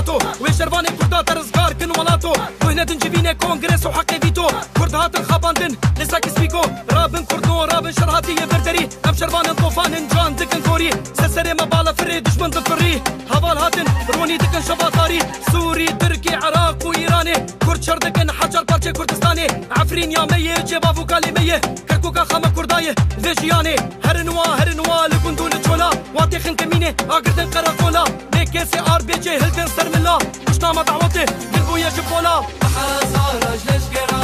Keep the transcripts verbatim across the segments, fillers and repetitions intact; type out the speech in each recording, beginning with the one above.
Wê şervanê Kurda te rizgar kin welato. Guh nedin civînê kongres û heqê vîto. Kurd hatin xapandin li Sykes-Picot. Rabin Kurdo, rabin şer hatiye vir derî. Em şervanin tofanin can dikin korî. Ser serê me bala firê dijmin difirî. Heval hatin ronî dikin şeva tarî. Sûrî, Tirkî, Iraq û Îranê. Kurd şer dikin hecar parçê Kurdistanê. Efrîn ya me ye, cêbav û kalê me ye. Kerkûka xama Kurda ye, vê jiyanê. Herin wa, herin wa, li gund û li çola. Wa têxin kemînê, agirtin qereqola. Bê kesê ar bê cê hiltin ser mila. Kuştama dawetê, gil bûye ji pola. Hezara ji leşkera,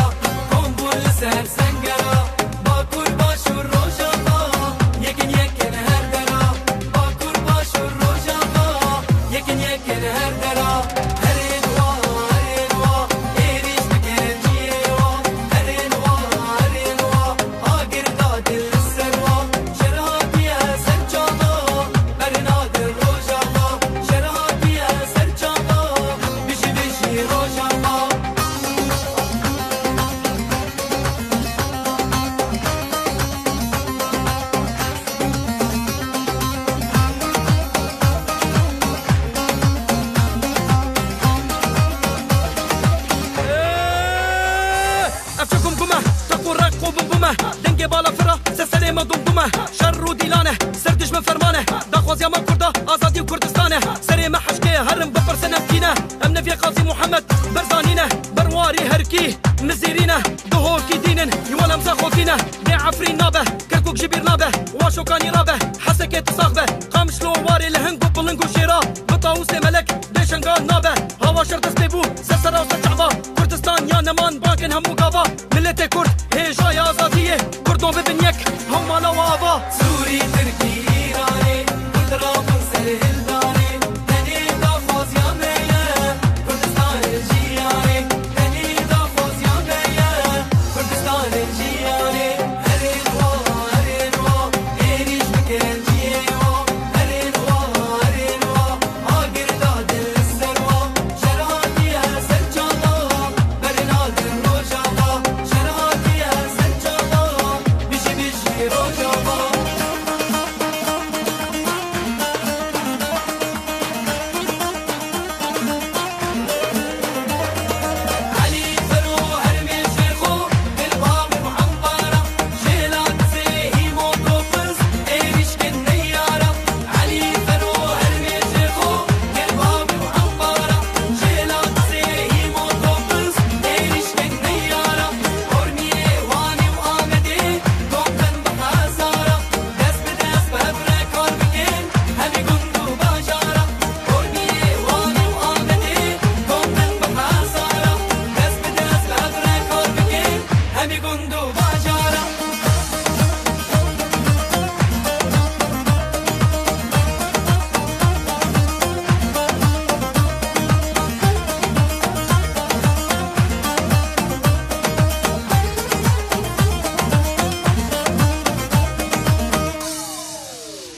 kom bûn li ser sengera. Bakur, Başûr, Rojava, yekin yekin her dera. Bakur, Başûr, Rojava, yekin yekin her dera. Herên wa, herên wa, êrîş dikin ciyê wa. Herên wa, herên wa, agir dadin li ser wa. Şer hatiye ser çava, berna di Rojava. Şer hatiye ser çava, bijî bijî Rojava. Ev çi gumgum e, teq û req û bumbume. Dengê balafira, ser serê me dumdum e. Şer û dîlan e, ser dijmin ferman e. Daxwaziya me Kurda, azadî û Kurdistan e. Serê me heşkê herin bipirsin em kî ne. Em neviyê Qazî Muhammed Berzanî ne. Berwarî herkî mizîrî ne. Duhokî dînin, yî welemza xofî ne. Bê Efrîn nabe, Kerkûk ji bîr nabe. Wa şokanî rabe, Hesekê tu sax be. Qamişlo warê li hing û piling û şêra. Bi Tawusê Melek bê şengan nabe. Hawa şer dest pê bû, ser sera û ser çava. Kurdistan ya neman, bankin hemû gava. Miletê Kurd, hêjayê azadiyê. Kurdon bibin yek, hewmala we ava. Sûrî, Tirkî, Îranê, Kurd rabin ser hildanê. Tenê daxwaziya me ye, Kurdistan li jiyanê. Tenê daxwaziya me ye, Kurdistan li jiyanê. Herên wa, herên wa, êrîş bikin ciyê wa. Herên wa, herên wa, agir dadin li ser wa. Şer hatiye ser çava, berna di Rojava. Şer hatiye ser çava, bijî bijî Rojava. Dest bi dest bi hev re kar bikin, hemî gund û bajara. Urmiyê Wanê û Amedê, kom bin bi hezara. Dest bi dest bi hev re kar bikin, hemî gund û